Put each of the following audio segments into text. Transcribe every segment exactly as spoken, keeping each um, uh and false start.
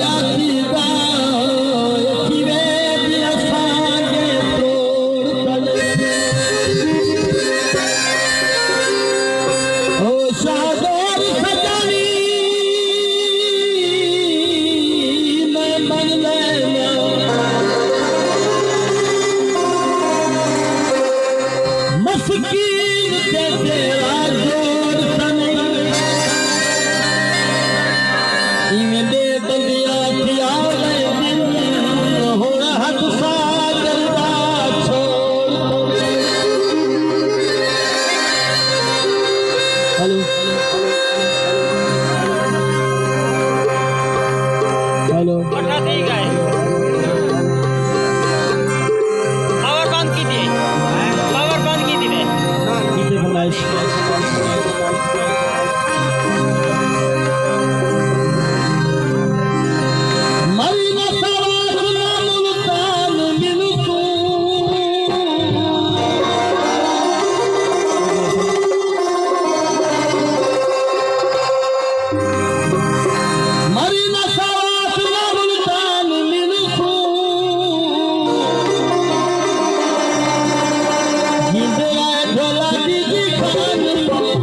آکھیدا، اکھی ویندی اساں دے تروڑ تلے۔ او شاہدور سڄاݨی، میں بݨ لینا مسکین تے تیرا جوڑ سنیں۔ ایویں ݙے بندیاں تھی آ ڳئے دن، ہݨ ہتھ ساجن دا چھوڑ۔ ہیلو۔ ہیلو۔ اٹھا ٹھیک ہے۔ پاور بند کیتی۔ پاور بند کیتی نے۔ کیتے فرمائش۔ مری نہ سوات نہ ملتان ملتوں۔ مری نہ سوات نہ ملتان ملتوں۔ جیندے رہے بھولا جی دی خان ملتوں۔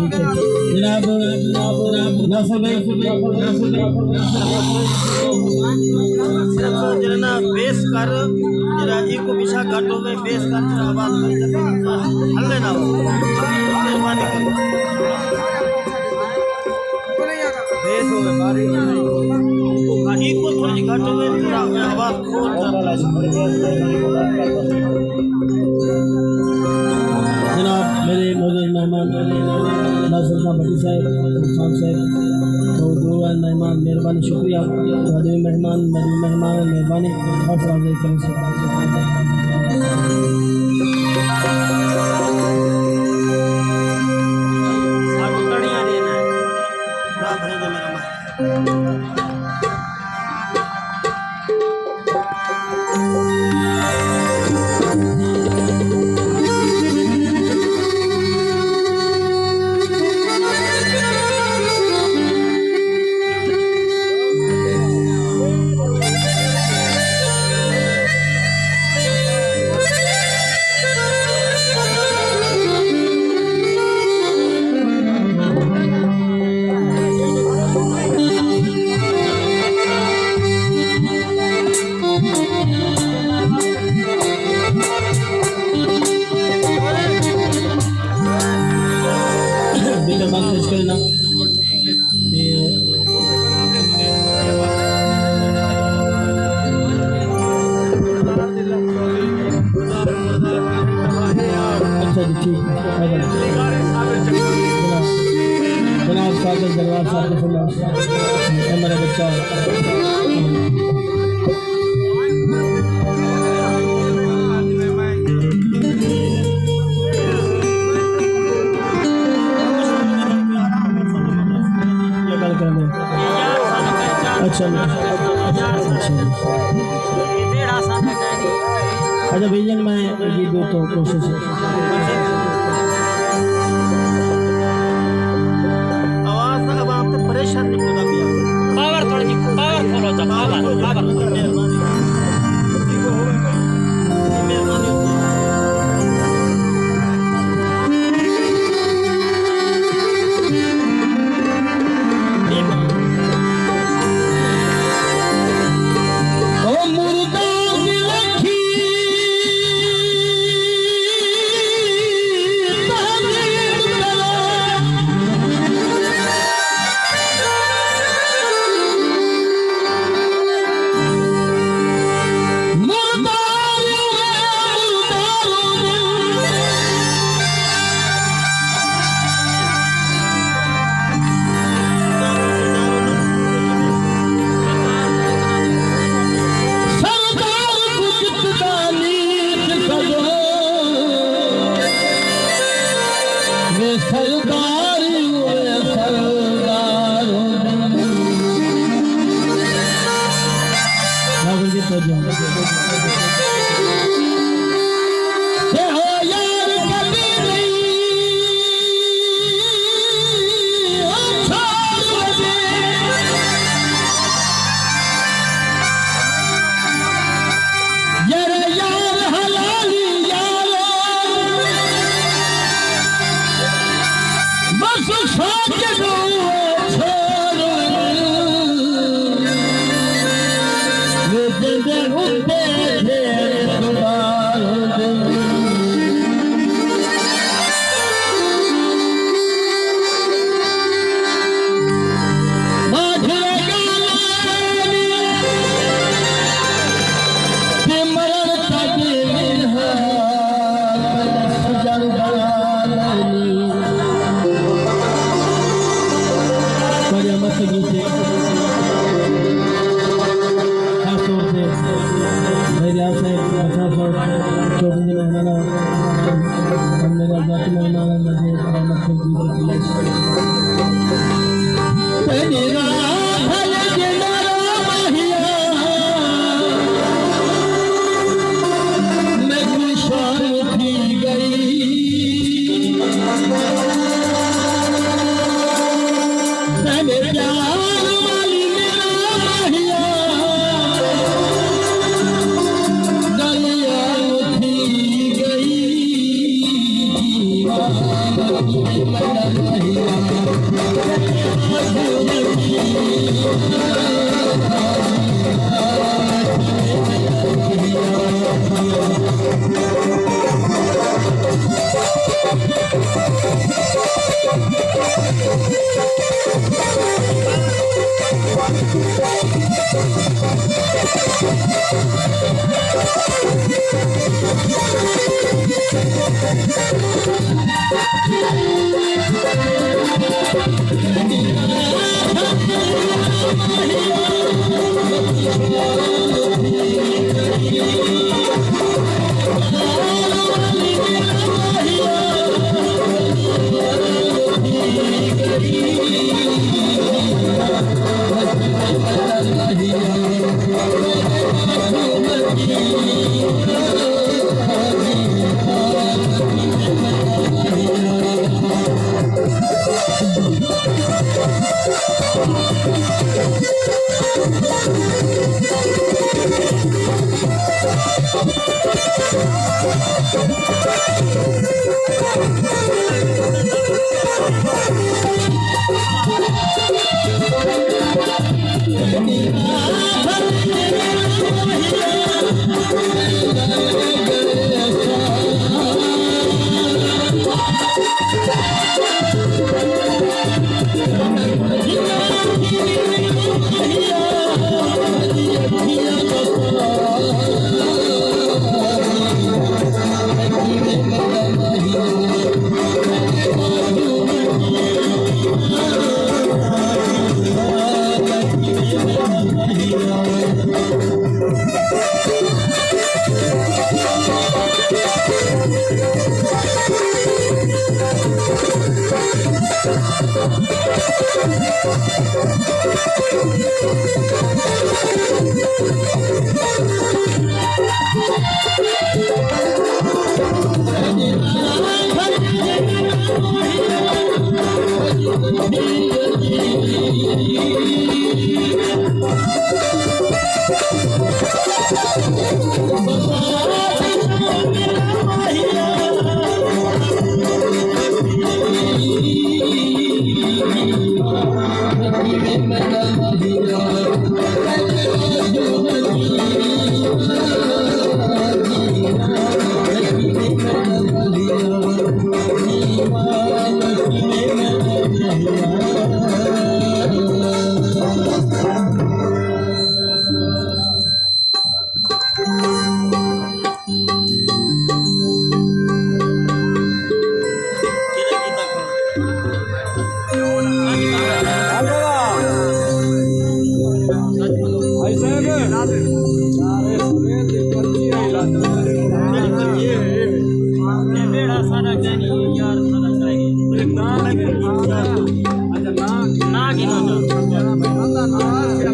جناب، ناصر بھائی، صرف جناب بیس کر، جناب ایکو پیچھا گھٹ ہوے، بیس کر، جناب آواز ہلے نہ ہو۔ مہربانی کرو۔ بیس ہوے، باری ایکو تھوڑی جی گھٹ ہوے، جناب آواز کھول۔ جناب، میرے معزز مہمان ناصر خان بھٹی صاحب، خان صاحب، بہت دور آئے مہمان، مہربانی، شکریہ۔ تہاݙے مہمان، میݙے مہمان، مہربانی، حوصلہ افزائی کرو۔ ساکوں تڑیاں ݙینا ہے۔ بیٹا بات پیش کرنا۔ اچھا جی، ٹھیک ہے۔ جناب، جناب صادق دربار صاحب کو سنا۔ اے میرا بچہ۔ اچھا، اچھا۔ اچھا بھائی جان، میں یہ دو تو کوشش۔ آواز دا عوام تے پریشر نکلدا پیا۔ پاور تھوڑی جی، پاور کھولو چا، پاور، پاور۔ مہربانی۔ مہربانی۔ او مرداں دی لکھی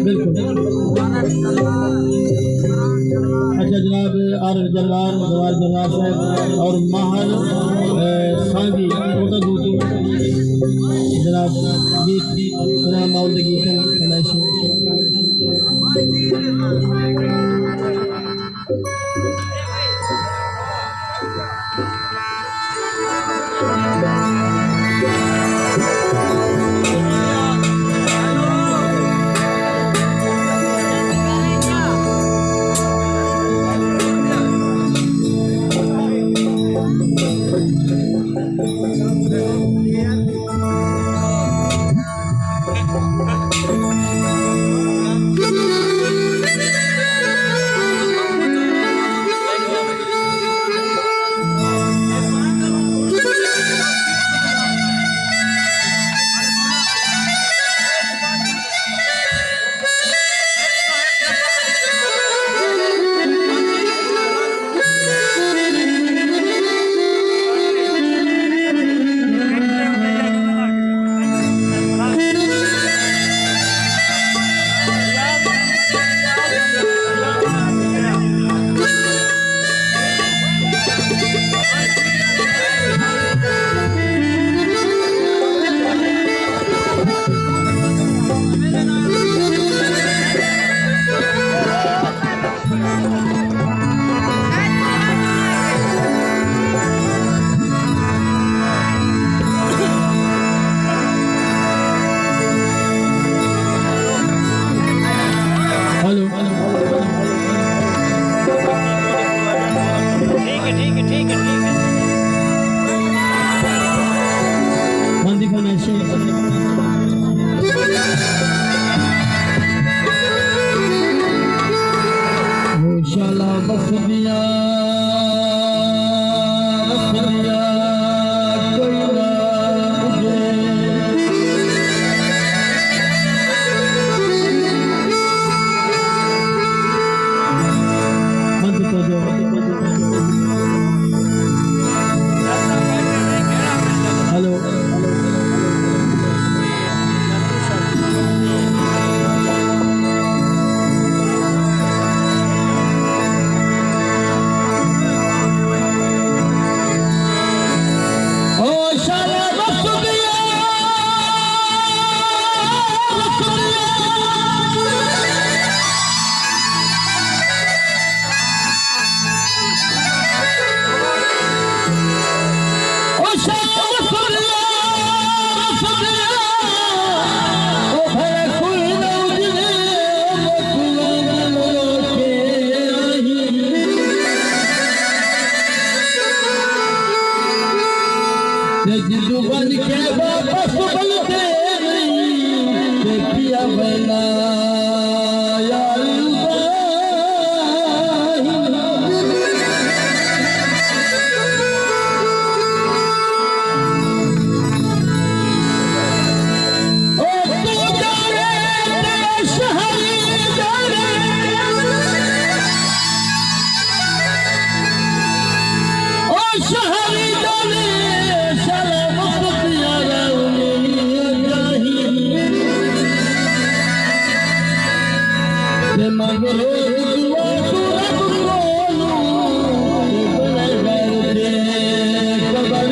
بالکل۔ اچھا جناب، عارف جلوار، جلوار جلوار صاحب اور ماہر، اے، سانگی، اوندے دوتو جناب، گیت، غلام محمد گیت، فرمائش۔ تے جدوں ونڄ کے واپس ولدے نئیں، تے کیا وینا یار ابراہیم۔ او توں ڄاݨے تے شہری ڄاݨے۔ او شہری ڄاݨے، شرم ستیارا اُمید نہیں۔ تے منگ روز دعا توں رب کولوں، تے بڑے غیر دے قبر